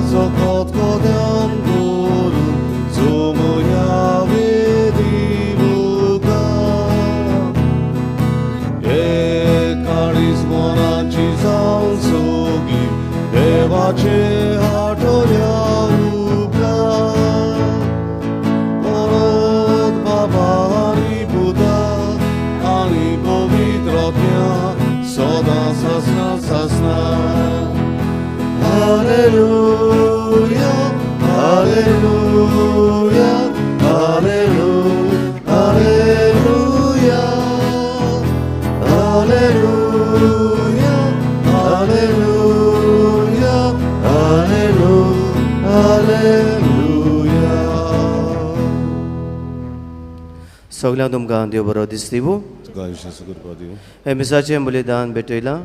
देवाचो खतखत्यान करून सोमया वेदी मुखार एकाळीस मनाची जावन सगळी देवाचे हाटोऱ्या उपकार परत बाबा आनी पुता आनी पवित्र आत्म्या सदां सासना सासना. Hallelujah, hallelujah, hallelujah, hallelujah, hallelujah, hallelujah, hallelujah, hallelujah. सगळ्यांक तुमकां देव बरो दिसतिवू. तुका विश्वास करपा दिवं. हे मिसाचें बलिदान भेटयलां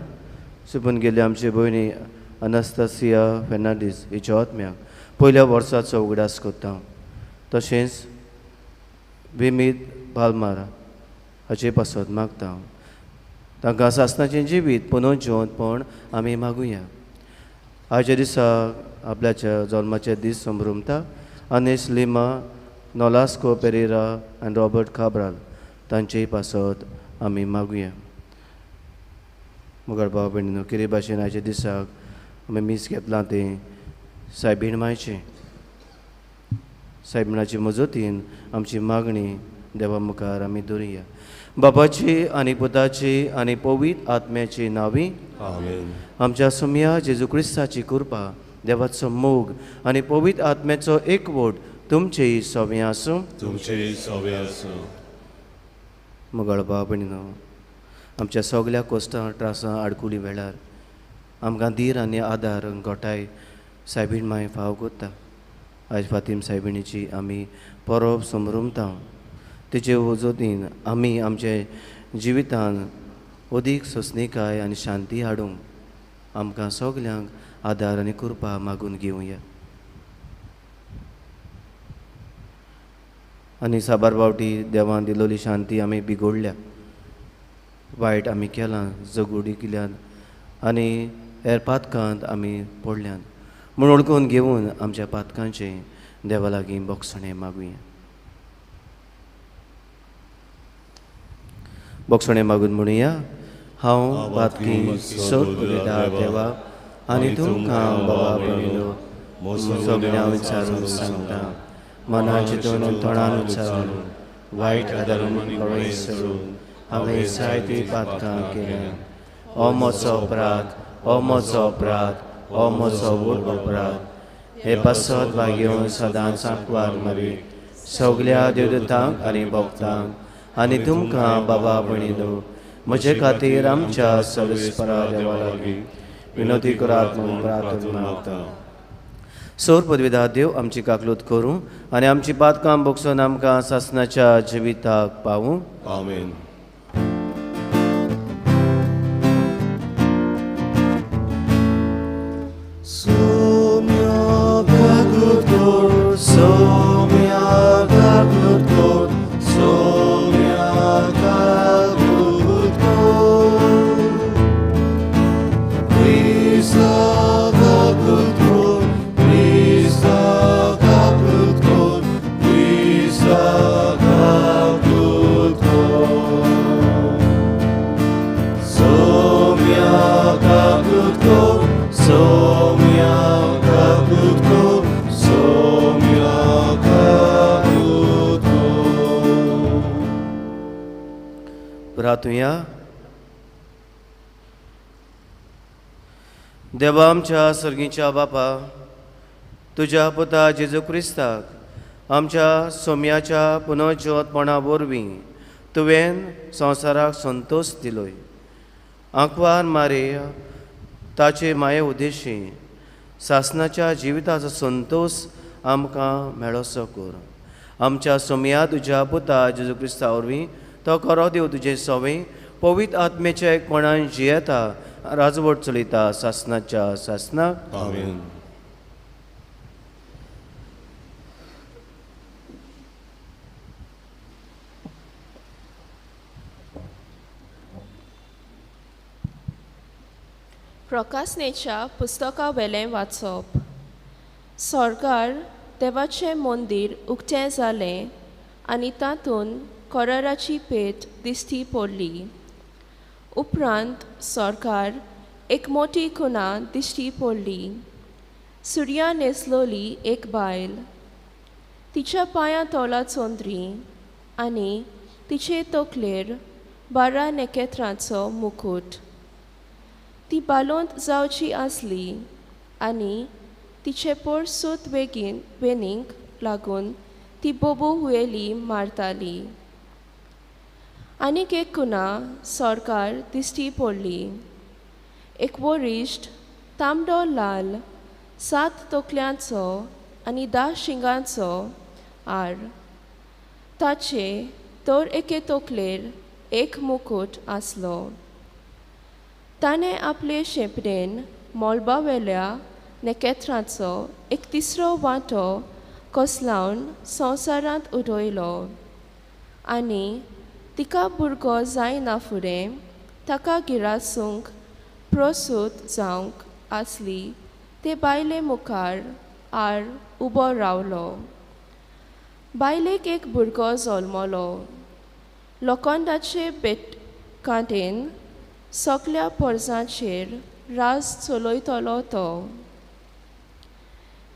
सुपून गेल्ले आमचे भयणी अनास्तासिया फेर्नांडीस हिच्या आत्म्याक पयल्या वर्साचो उगडास करता. तशेंच विमीत पालमार हाचे पासत मागता. तांकां सासणाचें जिवीत पुनः जिवंतपण आमी मागुया. आयच्या दिसा आपल्याच्या जल्माचे दीस संभ्रमता अनेस लिमा, नोलास्को पेरेरा आनी रॉबर्ट काब्राल तांचेय पासत आमी मागुया. मुखार भाव भयणीनो, कितें भाशेन आयच्या दिसाक आमी मीस घेतलां तें सायबीण मायचें. सायबिणाचे मजतीन आमची मागणी देवा मुखार आमी दवरुया. बाबाची आनी पुताची आनी पवित्र आत्म्याची नांवी. आमेन. आमच्या सोम्या जेजू क्रिस्ताची कृपा, देवाचो मोग आनी पवित्र आत्म्याचो एकवट तुमचेय सवे आसूं. तुमचेय सवे आसूं. मुगाळ भाव भयणीनो, आमच्या सगल्या कोश्टां त्रासां आडकुली वेळार आमकां धीर आनी आदार घोटाय सायबीण माय फाव करता. आयज फातीम सायबिणीची आमी परब समरुमता. तिचे वजतीन आमी आमचे जिवितान अदीक सोंसणीकाय आनी शांती हाडूंक आमकां सगल्यांक आदार आनी कृपा मागून घेवया. आनी साबार फावटी देवान दिलोली शांती आमी बिगोडल्या, वायट आमी केलां, झगडी केल्यात आनी हेर पातकांत आमी पडल्यात. म्हूण वळखून घेवन आमच्या पातकांचें देवा लागीं बोगसणें मागुया. बोगसणें मागून म्हणुया, हांव पातकी सोद उलयता देवा आनी तुमकां बाबा भयणीनो सगळ्यां विचारून सांगता, मनाचे चिंतून तोंडान उच्चारून वायट आदारून गळय सोडून हांवें जायतीं पातकां केल्यात. ओ म्हजो अपराध, ओ म्हजो अपराध, ओ म्हजो व्हड अपराध. हे पासत भाग्योवन सदांच आंकवार मारी सगल्या देवदूतांक आनी भक्तांक आनी तुमकां बाबा भयणीनो म्हजे खातीर आमच्या सर्वेस्परा देवा लागीं विनोती करात म्हूण प्रार्थना मागता. सोर पदवीदार देव आमची काकलूत करूं आनी आमची पातकां बोगसून आमकां सासणाच्या जिविताक पावूं. आमेन. सोम्या काकलूत कर, सोम्या काकलूत कर, सोम्या काकलूत कर. क्रिस्ता काकलूत कर, क्रिस्ता काकलूत कर, क्रिस्ता काकलूत कर. सोम्या काकलूत कर, सोम्या काकलूत कर, सोम्या काकलूत कर. प्रार्थुया. देवा आमच्या सर्गीच्या बापा, तुज्या पुता जेजू क्रिस्ताक आमच्या सोम्याच्या पुनर्जिवतपणा वरवीं तुवें संवसाराक संतोश दिलोय. आंकवार मारे ताचे माये उद्देशी सासणाच्या जिविताचो संतोश आमकां मेळोसो कर. आमच्या सोम्या तुज्या पुता जेजू क्रिस्ता वरवीं तो खरो देव तुजें सवें पवित्र आत्मेच्या एकपणान जियेता राजवट चलयता सासणाच्या सासणाक. आमेन. प्रकाशनेच्या पुस्तका वेलें वाचप. सरकार देवाचें मंदीर उक्तें जालें आनी तातूंत कराराची पेट दिश्टी पडली. उपरांत सरकार एक मोटी खुणा दिश्टी पडली. सुर्या न्हेसलोली एक बायल, तिच्या पांयां तोला चंद्री आनी तिचे तकलेर 12 नखेत्रांचो मुकूट. ती बालोंत जावची आसली आनी तिचे पोरसूत वेगीन वेनीक लागून ती बोबो हुयेली मारताली. आनीक एक खुणा सरकार दिश्टी पडली. एक वरिश्ठ तांबडो लाल 7 तकल्यांचो आनी 10 शिंगांचो आर. ताचे तर एके तकलेर एक मुकूट आसलो. ताणें आपले शेंपडेन मळबावेल्या नखेत्रांचो एक तिसरो वांटो कोसलावन संवसारांत उडयलो आनी तिका भुरगो जायना फुडें ताका गिरासूंक प्रसूत जावंक आसली ते बायले मुखार आर उबो रावलो. बायलेक एक भुरगो जल्मलो. लोखंडाचे बेटकाटेन सगल्या पोरसांचेर राज चलयतलो तो.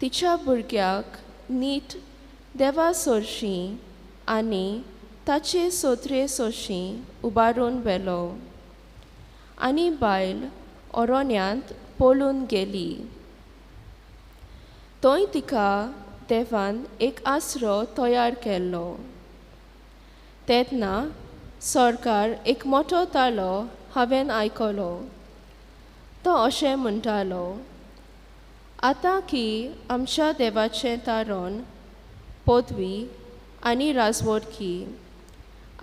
तिच्या भुरग्याक नीट देवा सरशीं आनी ताचे सोत्रे सोशीं उबारून व्हेलो आनी बायल ओरोन्यांत पळून गेली. थंय तिका देवान एक आसरो तयार केल्लो. तेन्ना सरकार एक मोटो तालो हांवें आयकलो. तो अशें म्हणटालो, आतां की आमच्या देवाचें तारण, पदवी आनी राजवटकी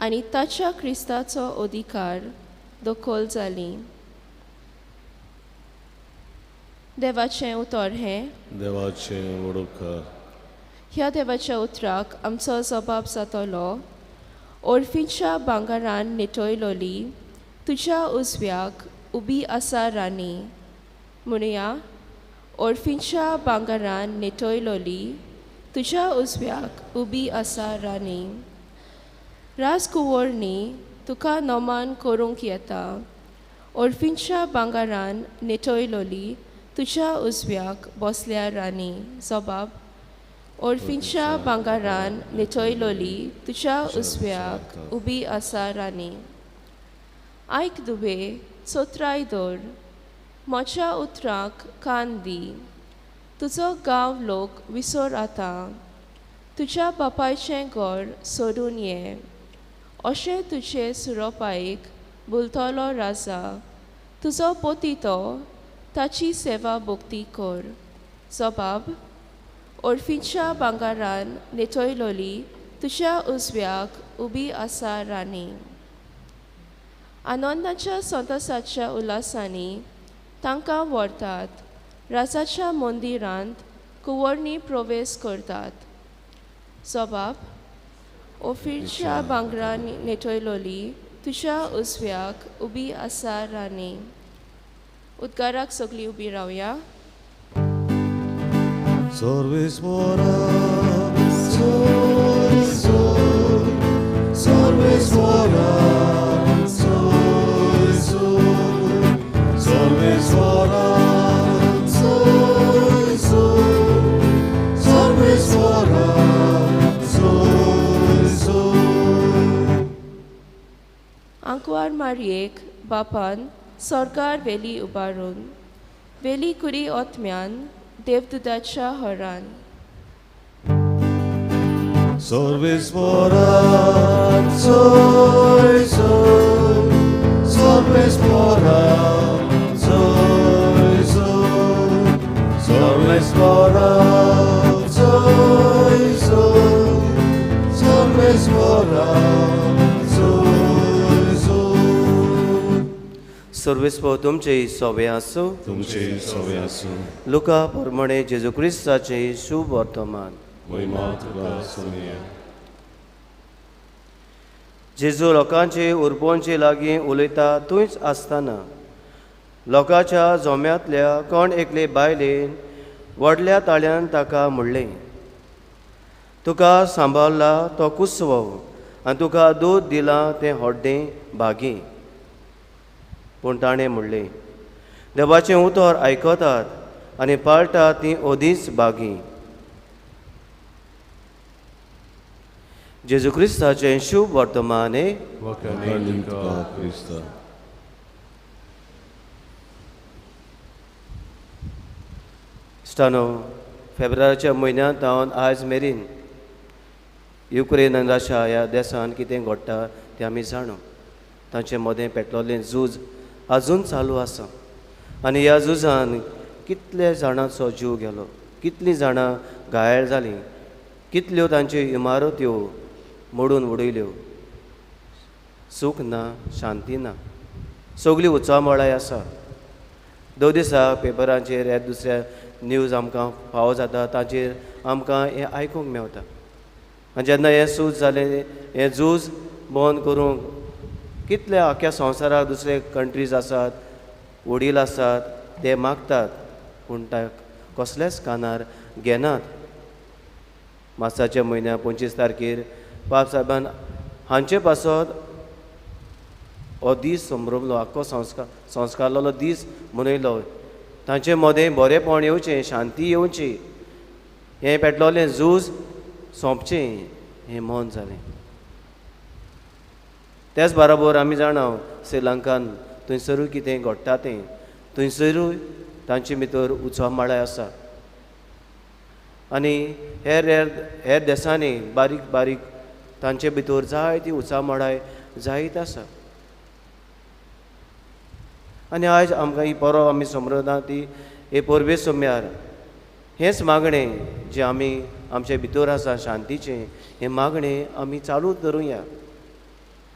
आनी ताच्या क्रिस्ताचो अधिकार दखल जाली. देवाचें उतर हें देवाचें वडोपकार. ह्या देवाच्या उतराक आमचो जबाब जातलो. ओर्फीच्या भांगरान निटयलोली तुज्या उजव्याक उबी आसा राणी. म्हणया, ओर्फीच्या भांगरान निटयलोली तुज्या उजव्याक उबी आसा राणी. राजकुंवरणी तुका नमान करूंक येता. ओर्फीच्या भांगरान निटयलोली तुज्या उजव्याक बसल्या राणी. जबाब, ओर्फीच्या भांगरान निटयलोली तुज्या उजव्याक उबी आसा राणी. आयक दुबे, चोत्राय दर, म्हज्या उतराक कान दी. तुजो गांव लोक विसर आतां, तुज्या बापायचें घर सोडून ये. अशें तुजे सुरोपायक बोलतलो राजा, तुजो पती तो, ताची सेवा भक्ती कर. जबाब, ओर्फीच्या भांगरान निटयलोली तुज्या उजव्याक उबी आसा राणी. आनंदाच्या संतोसाच्या उल्हासांनी तांकां व्हरतात. राजाच्या मंदिरांत कुंवरणी प्रवेश करतात. जबाब, ओफीरच्या भांगरान निटयलोली तुज्या उजव्याक उबी आसा राणी. उद्गाराक सगळीं उबी रावया. सर्वेस्वरा सर्वेस्वरा सर्वेस्वरा सर्वेस्वरा. आंकवार मारयेक बापान सरकार वेली उबारून वेली कुरी ओतम्यान देवदुताच्या हरान. सर्वेस्वरा सर्वेस्वरा सर्वेस्वरा सर्वेस्वरा. सर्वेस्पर तुमचे सोबे आसूं. तुमचे सोबे आसूं. लुका प्रमाणे जेजू क्रिस्ताचे शुभ वर्तमान. महिमा तुका सोनिया. जेजू लोकांचे उरपोंचे लागीं उलयता थंयच आसतना लोकांच्या जोम्यांतल्या कोण एकले बायलेन व्हडल्या ताळ्यान ताका म्हणलें, तुका सांबाळ्ळा तो कुसवो आनी तुका दूद दिलां तें हड्डें भागी. पूण ताणें म्हणलें, देवाचें उतर आयकतात आनी पाळटात ती ओदीच भागी. जेजू क्रिस्ताचें शुभ वर्तमान. इश्टानो, फेब्रुवारीच्या म्हयन्यांत हांव आयज मेरेन युक्रेन आनी रशिया ह्या देशांत कितें घडटा तें आमी जाणू. तांचे मदें पेटलोलें झूज आजून चालू आसा आनी ह्या झुजान कितले जाणांचो जीव गेलो, कितलीं जाणां घायल जालीं, कितल्यो तांच्यो इमारत्यो मोडून उडयल्यो. सूख ना, शांती ना, सगळी उचामळाय आसा. दोन दिसा पेपरांचेर ह्या दुसऱ्या न्यूज आमकां फावो जाता, ताचेर आमकां हें आयकूंक मेवता. आनी जेन्ना हें सूज जालें, हें झूज बंद करूंक कितल्या आख्या संवसाराक दुसरे कंट्रीज आसात, वडील आसात, ते मागतात, पूण ताका कसलेच कानार घेनात. मार्साच्या म्हयन्या 25 तारखेर पाप साहेबान हांचे पासत हो दीस संभ्रमलो, आख्खो संस्कारलो दीस मनयलो. तांचे मदें बरेंपण येवचें, शांती येवची, हें पेटलोलें झूज सोंपचें हें मन जालें. त्याच बराबर आमी जाणा श्रीलंकान थंयसरूय कितें घडटा तें, थंयसरूय तांचे भितर उचामाळाय आसा आनी हेर हेर हेर देशांनी बारीक बारीक तांचे भितर जायती उचामाळाय जायत आसा. आनी आयज आमकां ही परब आमी समृद्धा ती हे परबे सोम्यार हेंच मागणें जें आमी आमचे भितर आसा शांतीचें, हें मागणें आमी चालू धरुया.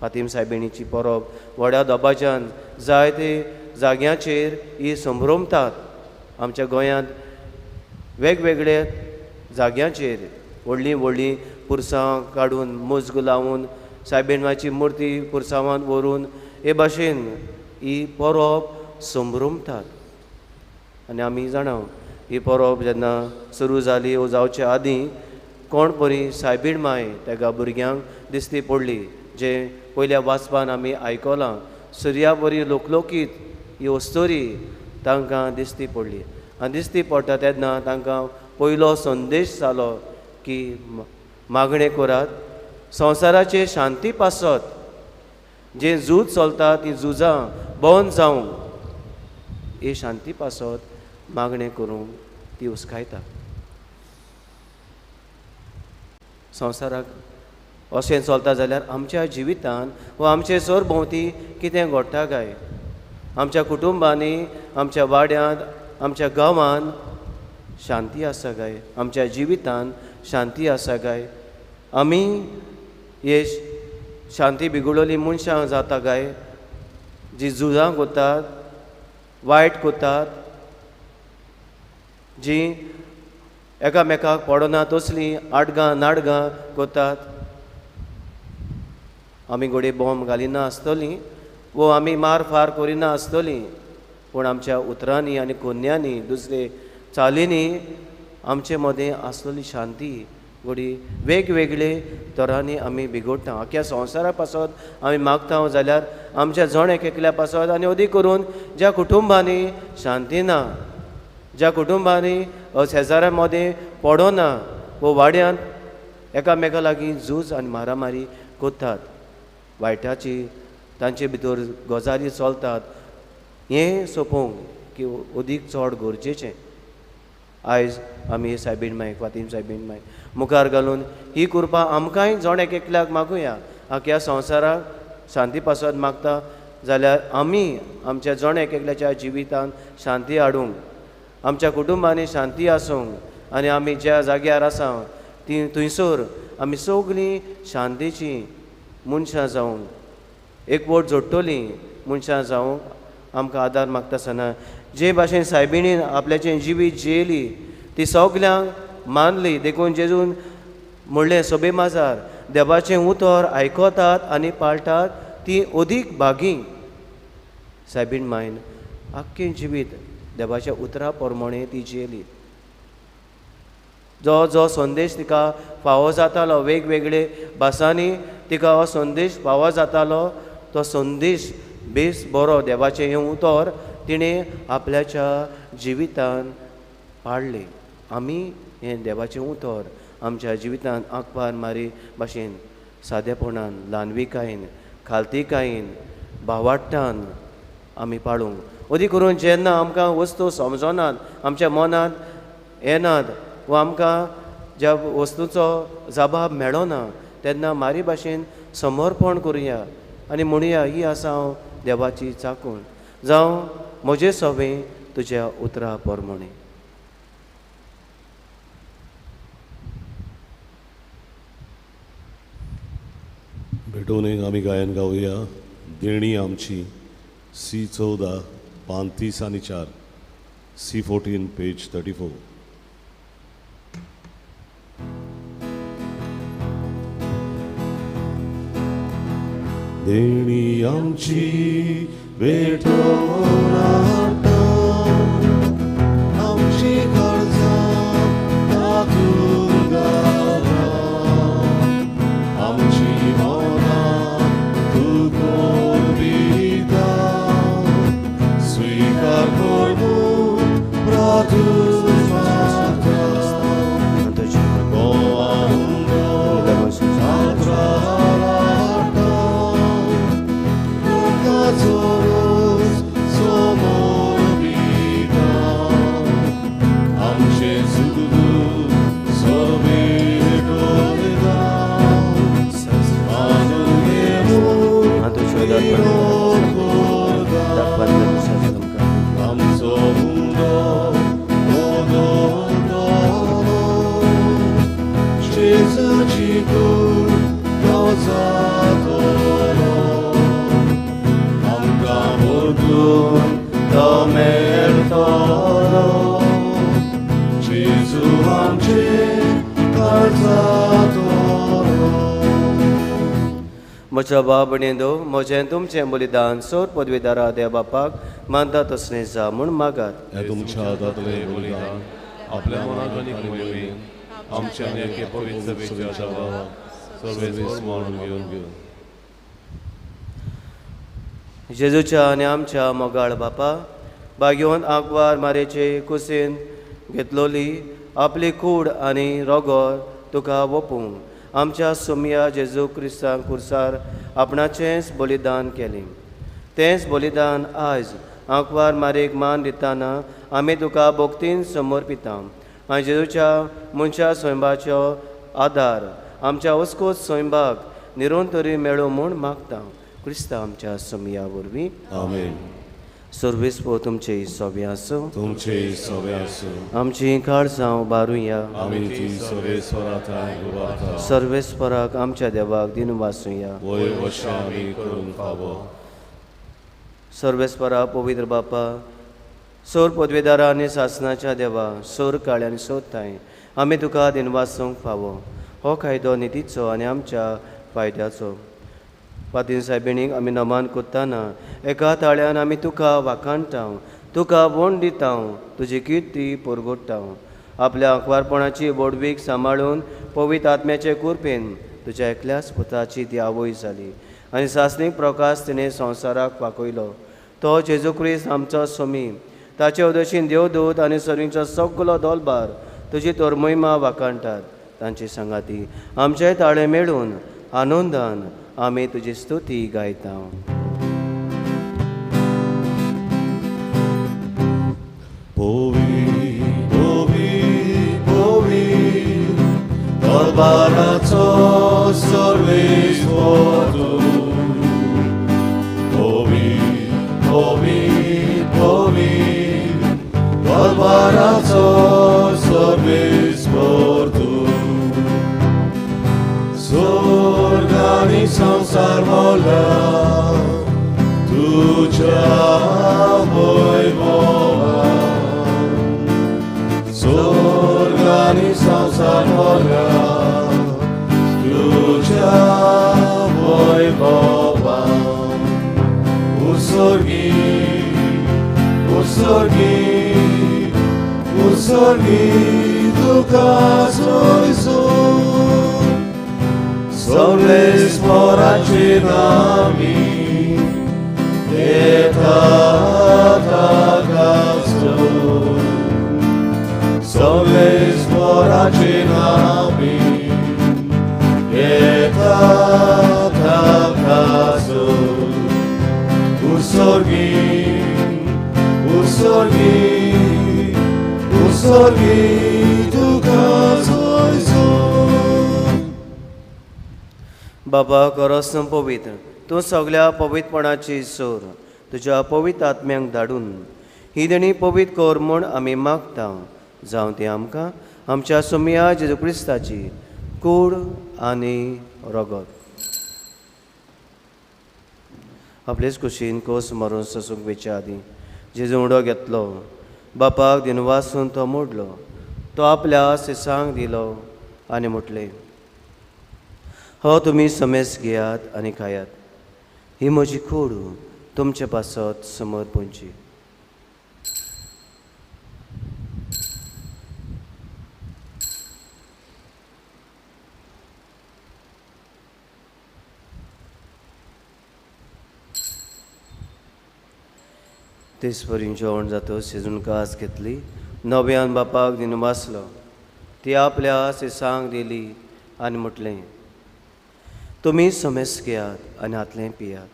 फातीम सायबिणीची परब व्हड्या दबाज्यान जायते जाग्यांचेर ही संभ्रमतात. आमच्या गोंयांत वेगवेगळे जाग्यांचेर व्हडलीं व्हडलीं पुरसांव काडून मुजग लावन सायबिणवाची मुर्ती पुरसांवान व्हरून हे भाशेन ही परब संभ्रमतात. आनी आमी जाणा ही परब जेन्ना सुरू जाली वो जावचे आदीं कोण बरी सायबीण माय तेका भुरग्यांक दिसती पडली, जें पयल्या वाचपान आमी आयकलां. सुर्या बरी लोकलोकीत ही अस्तोरी तांकां दिसती पडली आनी दिसती पडटा तेन्ना तांकां पयलो संदेश जालो की मागणें करात संवसाराचे शांती पासत, जें झूज चलता ती झुजां बंद जावंक ही शांती पासत मागणें करूंक ती हुस्कायता. संवसाराक अशें चलता जाल्यार आमच्या जिवितान वा आमचे सरभोंवती कितें घडटा काय? आमच्या कुटुंबांनी, आमच्या वाड्यांत, आमच्या गांवांत शांती आसा काय? आमच्या जिवितान शांती आसा काय? आमी हे शांती बिगडलेली मनशां जाता काय, जी झुजां करतात, वायट करतात, जी एकामेकाक पडना तसलीं आडगां नाडगां करतात? आमी घडये बॉम्ब घालिना आसतलीं वो आमी मार फार करिना आसतलीं, पूण आमच्या उतरांनी आनी कोन्यांनी दुसरे चालींनी आमचे मदें आसलेली शांती घडी वेगवेगळे तरांनी आमी बिगोडटा. आख्या संवसारा पासत आमी मागता जाल्यार आमच्या जण एक एकल्या पासत आनी अदीक करून ज्या कुटुंबांनी शांती ना, ज्या कुटुंबांनी शेजाऱ्यां मदें पडना वो वाड्यांत एकामेका लागीं झूज आनी मारामारी करतात, वायटाची तांचे भितर गजाली चलतात, हें सोंपोवंक की अदीक चड गरजेचें. आयज आमी सायबीण मायक फातीम सायबीण मायक मुखार घालून ही कृपा आमकांय जण एक एकल्याक मागुया. आख्या संवसाराक शांती पासत मागता जाल्यार आमी आमच्या जण एक एकल्याच्या जिवितांत शांती हाडूंक, आमच्या कुटुंबांनी शांती आसूंक आनी आमी ज्या जाग्यार आसा ती थंयसर आमी सगळीं शांतीचीं मनशां जावंक, एकवट जोडटलीं मनशां जावंक आमकां आदार मागता आसतना जे भाशेन सायबिणीन आपल्याचें जिवीत जियेली ती सगल्यांक मानली, देखून जेजून म्हणलें सभे माजार देवाचें उतर आयकतात आनी पाळटात ती अदीक भागी. सायबीण मायन आख्खें जिवीत देवाच्या उतरा प्रमाणे ती जियेली. जो जो संदेश तिका फावो जातालो वेगवेगळे भासांनी तिका हो संदेश फावो जातालो तो संदेश बेस बरो देवाचें हें उतर तिणें आपल्याच्या जिवितान पाळ्ळें. आमी हें देवाचें उतर आमच्या जिवितान आंकवार मारी भाशेन सादेपणान, ल्हानविकायेन, खालतीकायेन, भावाट्टान आमी पाळूंक. अदी करून जेन्ना आमकां वस्तू समजनात, आमच्या मनांत येनात वा आमकां ज्या वस्तूचो जबाब मेळना तेन्ना मारी भाशेन समर्पण करुया आनी म्हणुया, ही आसा हांव देवाची चाकून, जावं म्हजें सवें तुज्या उतरा प्रमाणें. भेटून एक आमी गायन गावया देणी आमची, सी 14 पान 30 आनी 4, सी 14 पेज 34. देणी आमची भेटोवन हाडटा, आमची काळजां तातूंत घालता, आमची मनां तूं कोरबिता, स्विकार कर म्हूण प्रार्थून मागता. गोवा हुंदो फातरार हाडटा, उदकाचो रोस समोर पिता, आमचें सुख दूख सगळें टोलता, मानून घे म्हूण विनोद करता. आमचो हुंडो बदलतलो, जेजूची कूड तो जातलो, आमकां बदलून तो मेळटलो, जेजू आमचे काळजांतलो. म्हज्या बाब भयणींनो, म्हजें तुमचें बलिदान सोर पदवीदारा देव बापाक मानता तसलें जा म्हूण मागात. हें तुमच्या हातांतलें बलिदान आपल्या मनाक आनी मोहिमेन आमच्या आनी एके पवित्र सभेच्या देवाक सर्वेस्पर मानून घेवन. जेजूच्या आनी आमच्या मोगाळ बापा, भाग्यवंत आंकवार मारेचे कुशीन घेतलोली आपली कूड आनी रोगोर तुका वोपूंक आमच्या सोमया जेजू क्रिस्तांक खुर्सार आपणाचेंच बलिदान केलें. तेंच बलिदान आयज आंकवार मारेक मान दितना आमी तुका भक्तीन समर्पिता आनी जेजूच्या मनशा स्वयंबाचो आदार आमच्या अस्कोत स्वयंबाक निरंतरी मेळूं म्हूण मागता. क्रिस्ता आमच्या सोमया वरवीं. आमेन. सर्वेस्पर तुमचे सोबे आसूं, तुमचे सोबे आसूं. आमची काळजां उबारुया, आमी ती सर्वेस्परा उबारता. सर्वेस्पराक आमच्या देवाक दिनवासुया, वय वशा आमी करूंक फावो. सर्वेस्परा पवित्र बापा, सोर पदवेदारा आनी सासनाच्या देवा, सोर काळ आनी सोदताय आमी तुका दिनवासूंक फावो. हो कायदो नितीचो आनी आमच्या फायद्याचो. पातीन सायबिणीक आमी नमान कोत्ताना एका ताळ्यान आमी तुका वाखाणटा, तुका वण दिता, तुजी किर्ती परगोडटा. आपल्या आंकवारपणाची बोडवीक सांबाळून पवित्र आत्म्याचे कुरपेन तुज्या एकल्याच पुताची ती आवय जाली आनी सासणीक प्रकाश तिणें संवसाराक वाकयलो. तो जेजू क्रिस्त आमचो सोमी. ताचे उदशीन देवदूत आनी सर्वींचो सगलो दोलबार तुजी तोरमहिमा वाखाणटात. तांची सांगाती आमचे ताळे मेळून आनंदान आमी तुजी स्तुती गायता. पोवी पोवी पोवी दरबाराचो सर्वेस्पर तूं. पोवी पोवी पोवी दरबाराचो सर्वेस्पर तूं. स्वर्ग आनी संवसार मोला तुज्या वैभवान. स्वर्ग आनी संवसार मोला तुज्या वैभवान. उसर्गी उसर्गी उसर्गी तुका सोयसून सगळे स्मराचे नामी येता ताका सोड सगळे स्मराचे नामी येता ताका सोड उसर्गी उसर्गी उसर्गी तुका सोयसून. बाबा करस पवित्र तूं सगल्या पवित्रपणाची सोर तुज्या पवित्र आत्म्यांक धाडून ही देणी पवित्र कर म्हूण आमी मागता. जावं ती आमकां आमच्या सोमया जेजू क्रिस्ताची कूड आनी रगत. आपलेच कुशीन कोस मारून सोसूंक वेच्या आदीं जेजू उडो घेतलो, बापाक दिनवासून तो मोडलो, तो आपल्या सिसांक दिलो आनी म्हटलें, हो तुमी समेस घेयात आनी खायात, ही म्हजी कूड तुमचे पासत समर्पणची. तेच परी जेवण जातच शिजून कास घेतली, नव्यान बापाक दिनवासलो, ती आपल्या सिसांक दिली आनी म्हटलें, तुमी समेस घेयात आनी हातलें पियात,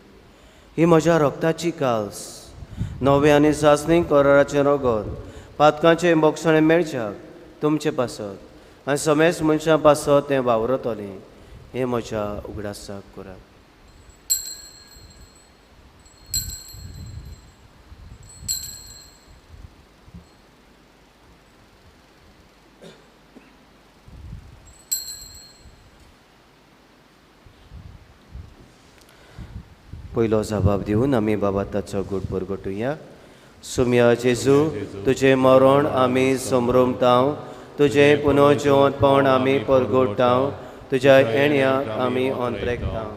ही म्हज्या रक्ताची काल्स, नव्या आनी सासणी कराराचें रगत, पातकांचें बोगसणें मेळच्याक तुमचे पासत आनी समेस मनशां पासत तें वावरतलें, हें म्हज्या उगडासाक करात. पयलो जबाब दिवन आमी बाबा ताचो गूट परगटुया. सुमया जेजू, तुजें मरण आमी समरमतांव, तुजें पुनर्जिवंतपण आमी परगटतांव, तुज्या येण्याक आमी अंतरेकतांव.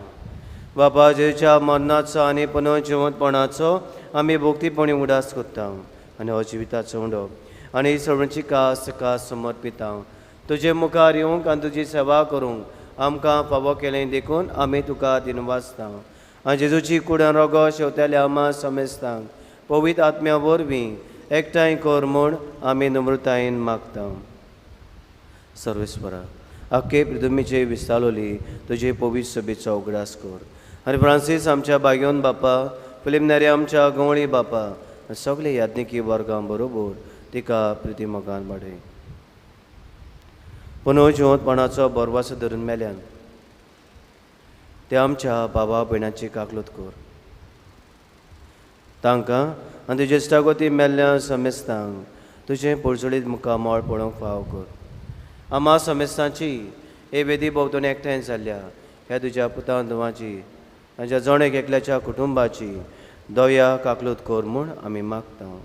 बाबा जेजूच्या मरणाचो आनी पुनर्जिवंतपणाचो आमी भोक्तीपणी उडास करतांव आनी हो जिविताचो उंडो आनी सगळ्यांची कास कास समर्पितांव. तुजे मुखार येवंक आनी तुजी सेवा करूंक आमकां फावो केलें देखून आमी तुका दिनवासतांव. आनी जेजूची कुडान रोगो शेवतेल्या आमा समेस्तांक पवित्र आत्म्या वरवीं एकठांय कर म्हूण आमी नम्रतायेन मागता. सर्वेस्परा, आख्खे पृथ्वीचे विस्तालोली तुजे पवित्र सभेचो उगडास कर आनी फ्रांसीस आमच्या बागयोन बापा, फिलिमनेरी आमच्या गवळी बापा, सगळे याज्ञिकी वर्गां बरोबर तिका प्रिती मोगान वाडय. पुनर्जिवंतपणाचो बरवासो धरून मेल्यान ते आमच्या बाबा भयणाची काकलूत कर, तांकां आनी तुजे इश्टागती मेल्ल्या समेस्तांक तुजें पोळचोळीत मुखामळ पळोवंक फाव कर. आमा समेस्तांची हे वेदी भोंवतणी एकठांय जाल्ल्या ह्या तुज्या पुतान धुवांची तांच्या जण एक एकल्याच्या कुटुंबाची दया काकलूत कर म्हूण आमी मागता.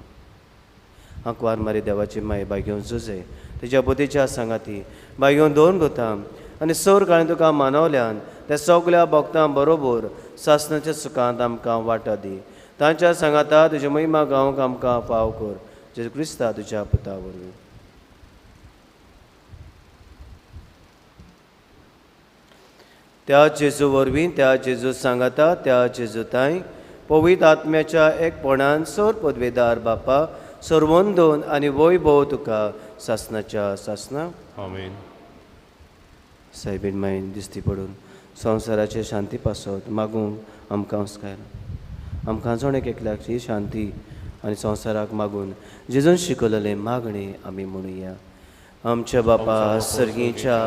आंकवार मारी देवाची माय बागेवन जुजे तुज्या बुद्धीच्या सांगाती बागेवन दोन गोता आनी सर काळें तुका मानवल्यान त्या सगल्या भक्तां बरोबर सासणाच्या सुखांत आमकां वांटो दी. तांच्या सांगाता तुजी महिमा गावंक आमकां फाव कर, जेजू क्रिस्ता तुज्या पुता वरवीं. त्या जेजू वरवीं, त्या जेजू सांगाता, त्या जेजू तांय पवित्र आत्म्याच्या एकपणान सर पदवेदार बापा सर्वंदोन आनी वैभव तुका सासणाच्या सासना. आमेन. सायबीण मायन दिश्टी पडून संवसाराचे शांती पासत मागूंक आमकां हुस्कायला. आमकां जण एक एकल्याक ही शांती आनी संवसाराक मागून जेजून शिकयलें मागणें आमी म्हणुया. आमच्या बापा सर्गीच्या,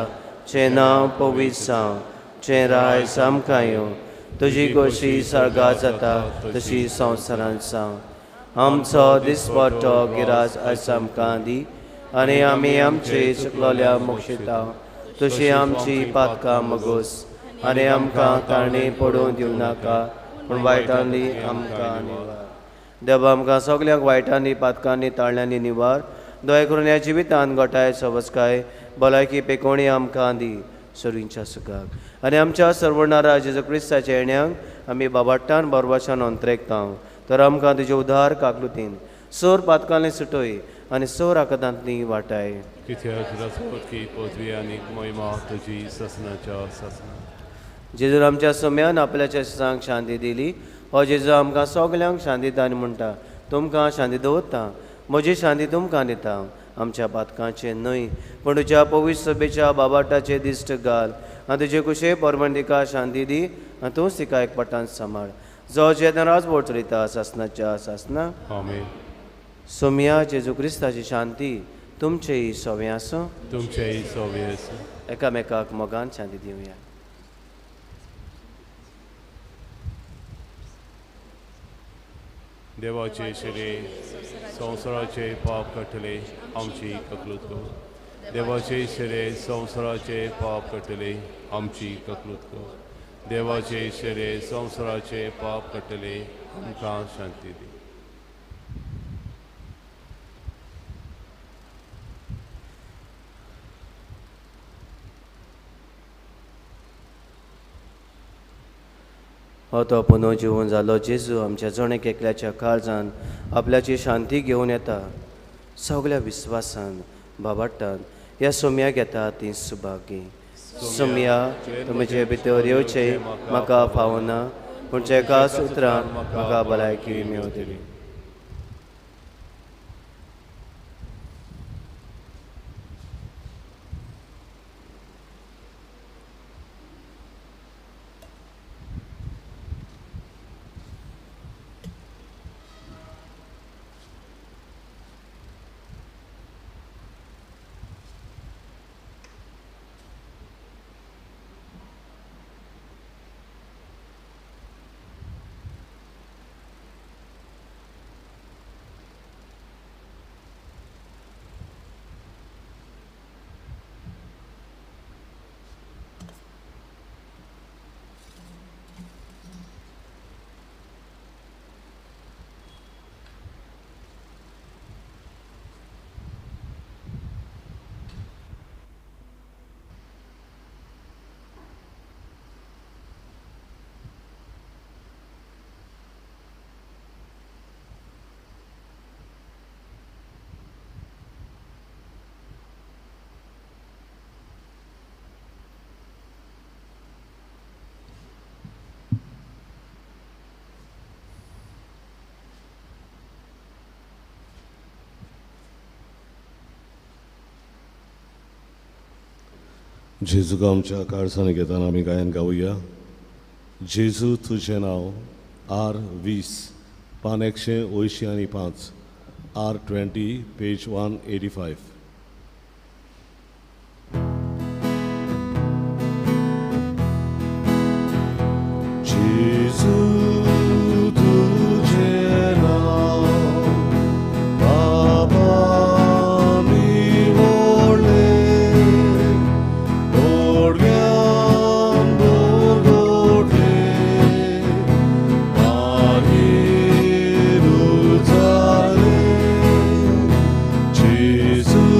चें नांव पवित्र जावं, चें रायस आमकां येवं, तुजी गोशी सर्गा जाता तशी संवसारांत जावं. आमचो दिसपट्टो गिरास आयज आमकां दी आनी आमी आमचे चुकलोल्या मोक्षिता तशी आमची पातकां मगोस आनी आमकां ताळणी पडून दिवं नाका पूण वायटांनी आमकां निवार. देवा आमकां सगल्यांक वायटांनी पातकांनी ताळण्यांनी निवार. दया करून ह्या जिवितान घटाय सवसकाय भलायकी पेकोणी आमकां दी सरींच्या सुखाक आनी आमच्या सर्वणारा जेजू क्रिस्ताच्या येण्याक आमी बाबाट्टान बरवाशान अंतरेकता. तर आमकां तुजे उदार काकलुतीन सोर पातकांनी सुटय आनी सो राखदांतली वाटाय. कित्याक राजपदकी पदवी आनी महिमा तुजी सासणाच्या सासणा. जेजून आमच्या सम्यान आपल्याच्या सांग शांती दिली. हो जेजू आमकां सगल्यांक शांती दिता आनी म्हणटा, तुमकां शांती दवरता, म्हजी शांती तुमकां दिता. आमच्या पातकांचे न्हय पूण तुज्या पवित्र सभेच्या बाबाटाचे दिश्ट घाल आनी तुजे कुशे परमण तिका शांती दी आनी तूंच तिका एकपटान सांबाळ, जो जेन्ना राजवट चलयता सासणाच्या सासना. आमेन. सोमया जेजू क्रिस्ताची शांती तुमचेय सवें आसूं. तुमचेय सवें आसूं. एकामेकाक मोगान शांती दिवया. देवाचे शिरे संवसाराचे पाप काडटले आमची ककलूत कर. देवाचे शिरे संवसाराचे पाप काडटले आमची ककलूत कर. देवाचे शिरे संवसाराचे पाप काडटले आमकां शांती दी. हो तो पुनर्जिवन जालो जेजू आमच्या जण एक एकल्याच्या काळजान आपल्याची शांती घेवन येता. सगल्या विस्वासान बाबाटान ह्या सोम्याक येता ती सुभागी. सोमया तुमचे भितर येवचे म्हाका फावना, पूण एका उतरान म्हाका भलायकी मेळटली. जेजूक आमच्या काळजान घेताना आमी गायन गावया. जेजू तुजें नांव, आर 20, पान 185, आर 20, पेज 185. जेजू तुजें नांव बाबा Jesus.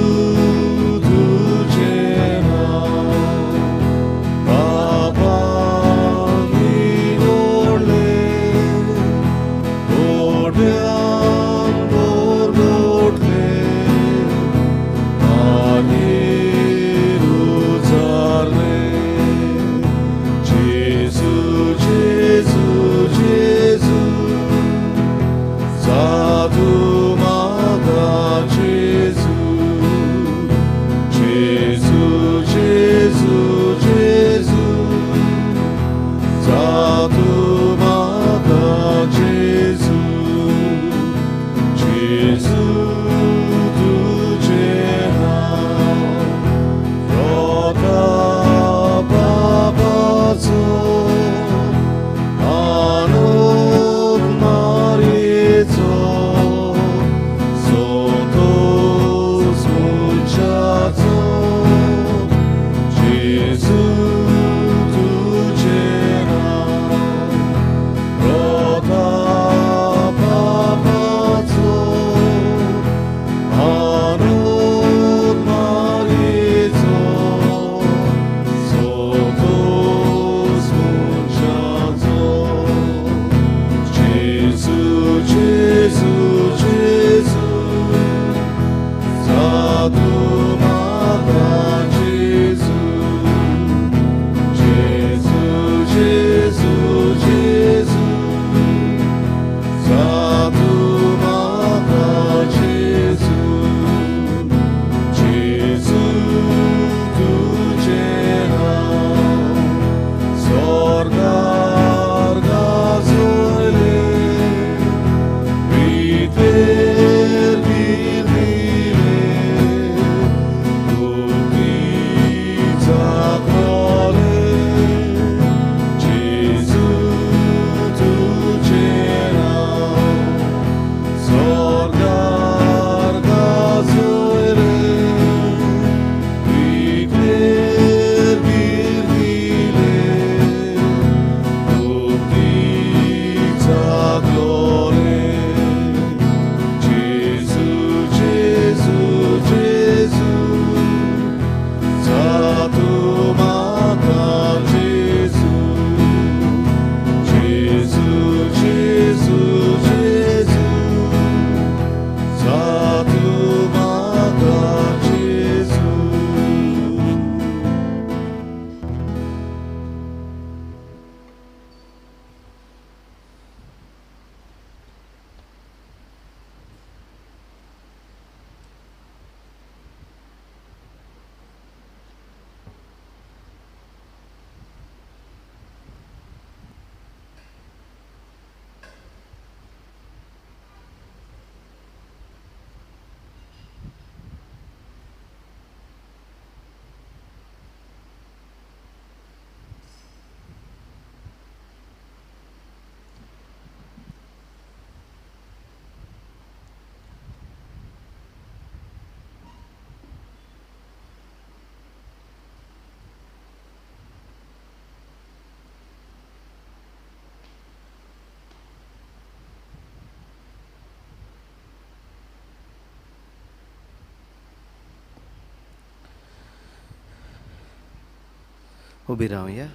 उबी रावया.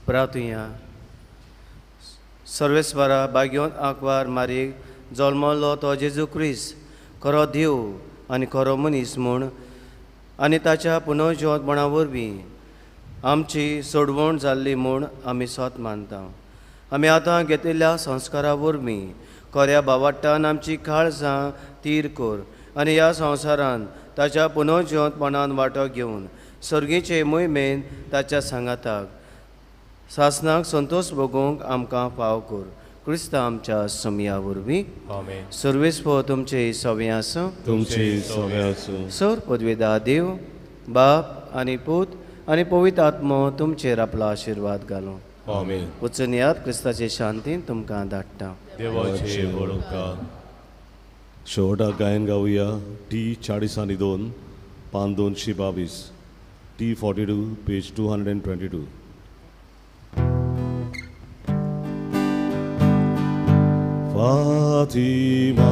प्रार्थुया. सर्वेस्वरा बाग्योन आंकवार मारीक जल्मलो तो जेजू क्रिस्त खरो देव आनी खरो मनीस म्हूण आनी ताच्या पुनर्जिवंतपणा वरवीं आमची सोडवण जाल्ली म्हूण आमी सोत मानता. आमी आतां घेतिल्ल्या संस्कारा वरवीं खऱ्या बावाट्टान आमची काळजां तीर कर आनी ह्या संवसारान ताच्या पुनर्जिवंतपणान वांटो घेवन सर्गीचे मोहिमेन ताच्या सांगाताक सासनाक संतोश भोगूंक आमकां फाव कर. क्रिस्ता आमच्या समया वरवीं. आमेन. सर्वेस्पो तुमचे सवे आसूं. तुमचे सवे आसूं. सर पदवेदा देव बाप आनी पूत आनी पवित्र आत्मो तुमचेर आपलो आशिर्वाद घालूं. आमेन. वचून यात क्रिस्ताचे शांतीन तुमकां धाडटा. देवाचे व्हड उपकार. शेवटाक गायन गावया टी 42 पान 222, टी 42 पेज 222. फातिमा.